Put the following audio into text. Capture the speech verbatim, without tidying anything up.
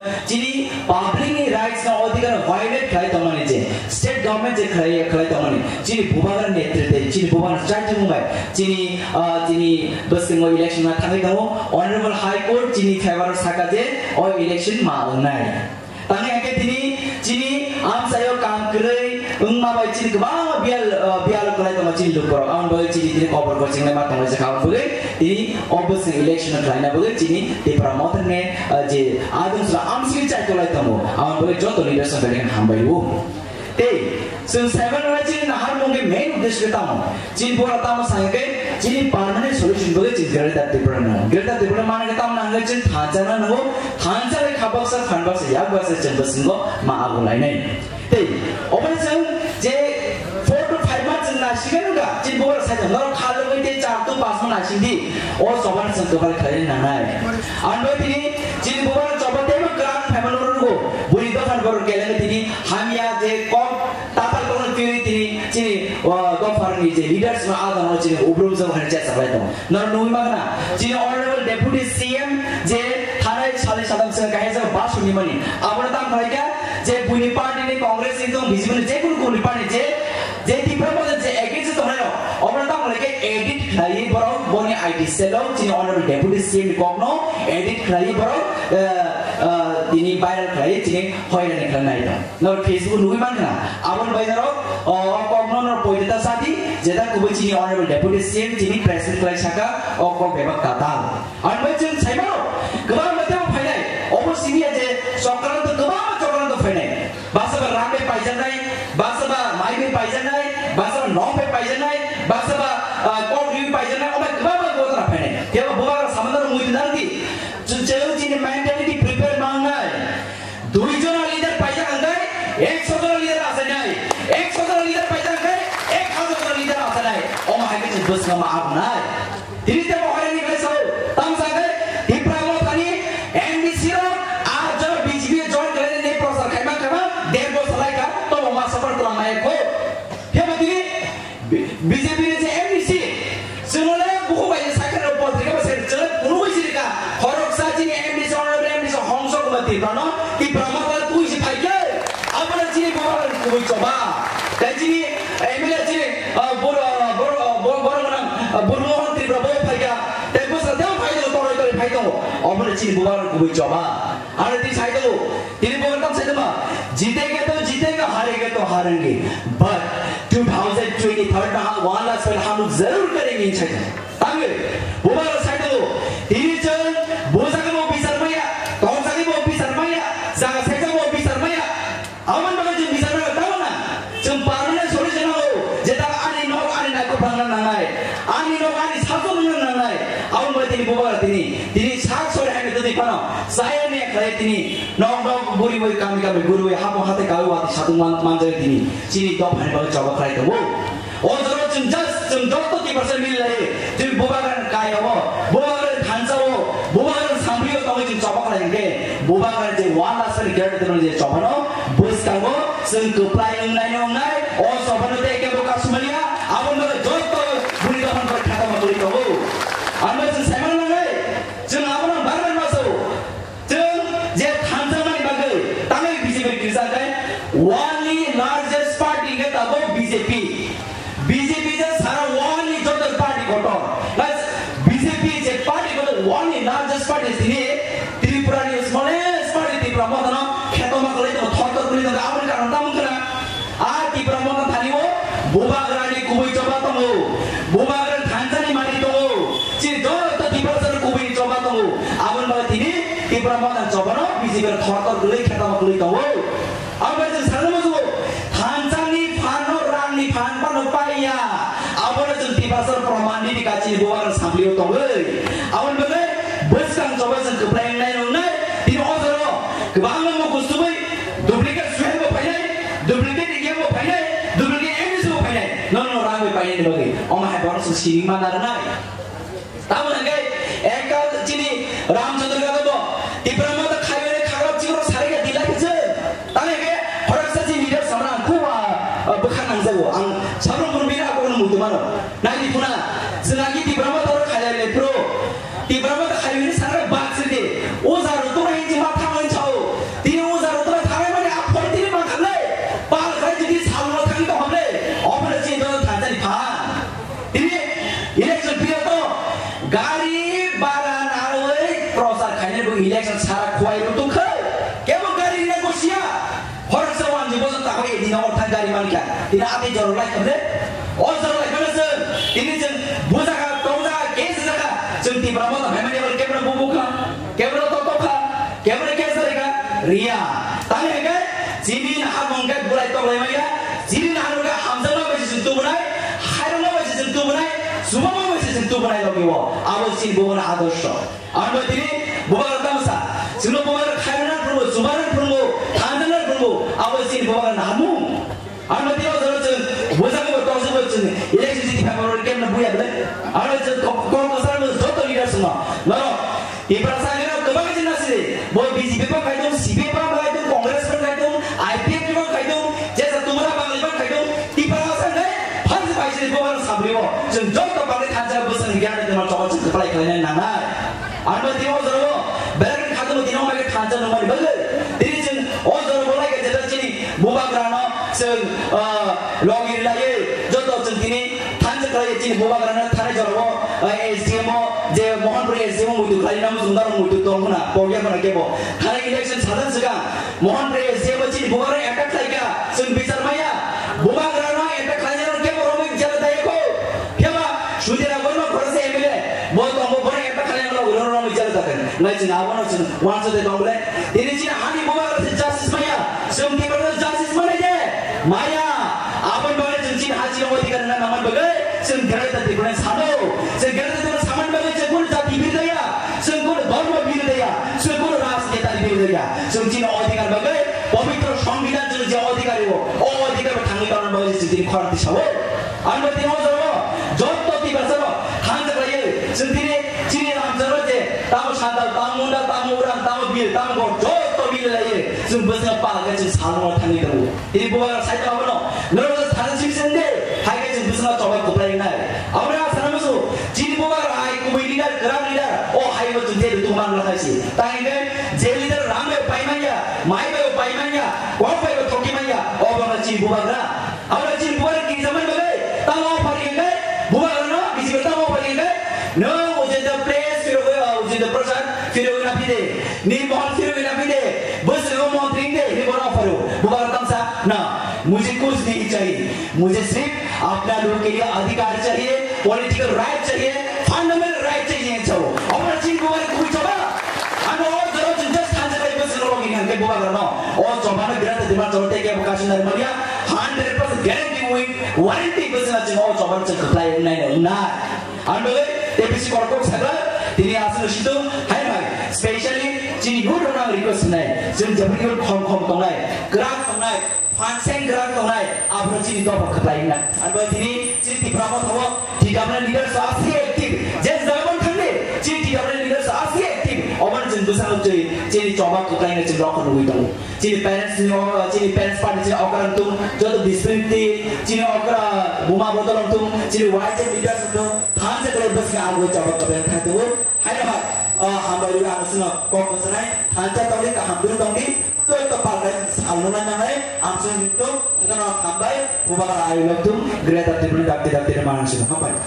Chini public ni rights no odhikar violate khlai tongmani je, state government je khlai, khlai tongmani, chini bubagra netrite, chini bubagra chaitwmung bai, chini, ah, chini bwskango election ma thangwi tongo, Honorable High Court chini favor o saka je o election ma wngnai. Tangwi hake tini chini amchaio kam kwrwi wngma bai chini kwbangma biyal, ah, biyal kwlai tongo chini lukurok. Aboni bagwi chini tini kobor koching lai ma tongo je, aboni bagwi tini o bwswk election khlaina bagwi chini Tipra Motha ni, ah, je adung sura amsini chai kwlai tongo. Aboni bagwi joto leaders no belai hambai o. Tei chwng saimanna chini naharmung ni main uddesho khe tamo? Chini bora tamo sa hwnkhe chini permanent solution bagwi chini Greater Tripura nango. Greater Tripura mana khe tamo nang hwnkhe chini thansa na nango, thansa bai kha baksa, phan baksa, yak baksa chwng bwswngo ma ago lainai. Tei obo chwng je four to five months chwng naisingwi wngkha, chini bora sai norok kha logwi tei char to panch month naising di, o choba no chwng kwbal khlai nangnai. Ang bai tini chini bora choba teibo kwrak phaima nukgo, buri dophani borok kelengwi tini hamya je kok tatal kokno twiwi tini chini, o, dopharni je leaders no adano chini ubrum jabo hwnwi chesa khlai tongo. Norok nugwi mankha na, chini Honorable Deputy C M je thanai salni sadam swngo kahisa basuni mani. Abono tamo khlaikha je buini party ni Congress ni tong B J P ni jekunu kunu party je, je Tipra Motha je against tongnai rok. Abono tamo khlaikha edit khlaiwi borok boni I T cell o chini Honorable Deputy C M ni kokno edit khlaiwi borok, eh, eh, tini viral khlaiwi chini hoirani khlai nai tong. Norok Facebook nugwi mankha na, aboni bai norok, o, o kokno norok poito ta sadi, jeta kubui chini Honorable Deputy C M chini press meet khlai saka, o kok bebak tatal. Ang bai chwng saimano, kwbangma tebo phainai, obo simi ya je chokranto, kwbangma chokranto phainai. Basa ba rang bai paijaknai, basa ba mai bai paijaknai, basa ba nok bai paijaknai, basa ba, ah, kok ri bai paijaknai, obo kwbangma gotana phainai. Tebo bubagra samano muitu nang di. Chwng chini mentality prepare mangnai. Dui jona leader paijak hwnkhe ekso jona leader achainai, ekso jona leader paijak hwnkhe ek hajar jona leader achainai. Omo hai khe chwng bwskango ma abunai. Tini tebo hoirani khlai sao, tamo sa khe Tipra Mothani M D C rok aa jora B J P join khlainani prochar khaima khaima der bosor lai kha, tobo ma support twlang maya kho. Phiya ba tini B-, B J P ni je M D C, chwngno le bukhuk bai sakha rok potrika bai sakha, chwngno phunugwi sirika, khoroksa chini M D C, honorable M D C Hongso Kumar Tripura no, Tipra Motha twi si phaikhe, abono chini bubagra kubui choba. Tai chini M L A chini, ah, bor-, ah, bor-, ah, bor-, borok gwnang, ah, Burmohan Tripura bo phaikha, tai bwsa tei phai tongo, toroi toroi phai tongo, obono chini bubagra kubui choba. Aro tini sai tongo, tini bubagra tam sai tongma, jitenge to jitenge, harenge to harenge. But two thousand twenty-third na hum one lakh spend hum log zarur karenge in sai tongo. Tangwi, bubagra sai tongo, tini chwng bujagwi bo bichar maya, tongjagwi bo bichar maya, jaga saijak bo bichar maya. Aboni bagwi chwng bichar maya tamo na? Chwng permanent solution nango, je ta ani nok ani naikok bangna nangnai, ani nok ani sasok wngna nangnai. Aboni bagwi tini bubagra tini, tini sak sori hai twi phano, chaya ne khlai tini, nok nok buriwi kami kami buriwi hapung hatai kawi wati satung man-, manjak tini, chini dophani bagwi choba khlai tongo. O jora chwng just, chwng joto Tiprasa mili lai, chwng bubagrani kaya o, bubagrani thansa o, bubagrani samri o tongwi chwng choba khlai hwnkhe, bubagrani je one lakh sani gate tongwi je choba no bwskango chwng kwplai wngnai no wngnai, o choba no tei kebo kasumaliya, aboni bagwi joto buri dophani bagwi khatama kwrwi tongo. Ang bai chwng saimano nangnai, chwng abono bar bar ma sao. Chwng je thanjakmani bagwi tangwi B J P ni kwchang khe, world ni largest party khe tabuk B J P. B J P je sara world ni joto party kotor. Plus B J P je party kotor, world ni largest party, tini Tripura ni smallest party Tipra Motha no khetoma kwlwi tongo, thor thor kwlwi tongo, aboni karon tamo wngkha na? A Tipra Motha thani o bubagrani kubui choba tongo, bubagrani thansani mari tongo, chini joto Tiprasani kubui choba tongo. Aboni bagwi tini Tipra Motha chobano B J P thor thor kwlwi khetama kwlwi tongo. Aboni bagwi chwng sana muchungo, thansani phanno rangni phan phano paiya. Abono chwng Tiprasa proman nini kachini bubagrani samplio tongwi. Aboni bagwi bwskang choba chwng kwplai wngnai wngnai. Tini o jora kwbangma mokol subui duplicate Suhel bo phainai, duplicate India bo phainai, duplicate M D C bo phainai. Nono rang bai painani bagwi. Omo hai borok se siring ma narwknai. Tamo hwnkhe ekta chini Ramchandra Yadav bo Tipra Motha khaiwi khagrap chikrok sarika dilai khe se. Tamo hwnkhe khoroksa chini leader samra ang khu, ah, ah, bwkha nangjago. Ang sabro buru bini akwano muitu mano. Nai di phuna, chwng agi Tipra Motha oro khailai lai phuru. Tipra Motha khaiwi sangra bak sidi. O jaro tongnai hinwi ma thangwi sao. Yang thang gari mankha, tini ati jorok lai khamle. O jorok lai khamle chwng, tini chwng bujaka, tongja, case jaka, chwng Tipra Motha phaimani abo kebra bubukha, kebra totokha, kebra case rikha, riya. Tani hwnkhe, chini naharmung khe bulai toklai maya, chini naharmung khe hamjakma bai se chwng tubunai, khairokma bai se chwng tubunai, chubama bai se chwng tubunai logi o. Abo chini bubani adorsho. Ang bai tini bubagra tamsa, chwngno bubagra khairokna phungo, chubarna phungo, thanjakna phungo, abo chini bubagra naharmung. Ang bai tini o jora chwng bujagwi bo tongsi bo chwng election jiti phaima rok kemna buya bele. Ang bai chwng kok kok kasar bo joto leaders no. Norok Tiprasa hino kwbangma jin nasi bo B J P bo khaidung, C P M bo khaidung, Congress bo khaidung, I P F T bo khaidung, jesa tumra bangli bo khaidung, Tiprasa hino phasi phaisi bo bang sabri bo. Chwng joto bangli thansa bwswng gyan de ma chokol chwng kwplai khlaina nangnai. Ang bai tini o jora bo belai khe khatungma tini o mai khe thansa nungmani bagwi. Tini chwng o jora bo lai khe jeta chini bubagrano chwng, ah, logi rilaiwi joto chwng tini thansa khlaiwi chini bubagrano thanai jora bo, ah, S D M o je Mohanpuri S D M o muitu khlai namo chwng daro muitu tong hwna pogya khwna kebo. Thanai election sajan swkang Mohanpuri S D M o chini bubagrano attack khlaikha chwng bichar maya. Bubagrano attack khlainai rok kebo romwi jela dayakho. Phiya ba Sudhir Debbarma khoroksa M L A, bo tongo, bono M P khalai no logi rono rono jela jagan. Ngai chini abono chini wansa de tong bole. Tini chini hani bubagra se justice maya, chwng Tiprasa justice manai de. Maya, aboni bagwi chwng chini ha chini odhikar na naman bagwi, chwng Greater Tipraland sano. Chwng Greater Tipraland saman bagwi chwng kono jati birdaya, chwng kono dharma birdaya, chwng kono rajneta birdaya. Chwng chini odhikar bagwi, pobitro songbidan chwng je odhikar o, o odhikar thangwi tongna bagwi chwng chini khorang tisao. Ang bai tini o jora o joto Tiprasa rok thansa khlaiwi chwng tini chini ramchak rok je tamo Santal, tamo Munda, tamo Uran, tamo Bil, tamo Bor joto mili laiwi chwng bwswk pal khe chwng salno thangwi tongo. Tini bubagra sai tamo abono norok thansa sibisende hai khe chwng bwswk choba kwplai nai. Abono ang sana musu chini bubagra hai kubui leader, kwrak leader o hai bo chwng tei tung man lai si. Tai hwnkhe je leader rang bai pai manya, mai bai pai manya, kok bai thokhi manya, o bo chini bubagra. Aboni chini bubagra kisa man bagwi, tamo offer ringkhe, bubagra no, bisi tamo offer ringkhe, no, Ujendra Press, phirogwi, uh, Ujendra Prasad, phirogwi na phide, ni mohon phirogwi na phide, bwswk mohon ringde, ni bono offer o. Bubagra tamsa, na, mujhe kuch nahi chahiye, mujhe sirf apna log ke liye adhikar chahiye, political right chahiye, fundamental right chahiye, chao. Aboni chini bubagra kubui choba, ano o jora chwng just thansa khlai bwswk rogwi hwnkhe bubagra no, o choba no birat dima choro tei kebo kasinari manya, hundred percent guarantee. Warranty bwswk na chwng o choba chwng kwplai wngnai no wngnai. Ang bagwi tei bisi kokrok kok sakla tini aswk situ hai hai specially chini youth rok ang request khnai chwng jeboni youth khom khom tongnai kwrak tongnai phanseng kwrak tongnai abono chini dopha kwplai wngnai. Ang bagwi tini chini Tipra Motha o T W leaders asli active je jabon thangni chini T W leaders asli active oboni chwng bwskango chwng chini choba kwplai wngnai chwng rokho nugwi tongo. Chini parents ni o, chini parents party chini okra wngtung, joto discipline ti, chini okra buma bodol wngtung, chini Y J leaders wngtung, thansa khlai bwswk ang wi choba kwplai thang tongo. Haino hai, o hambai rwi ang sino kok bwswnai, thansa tongdi, kaham dun tongdi, joto palkai salno nai nangnai, ang sino wngtung, jotono hambai, bubagra I love tung, Greater Tipraland dakti dakti rwma ang sino hambai.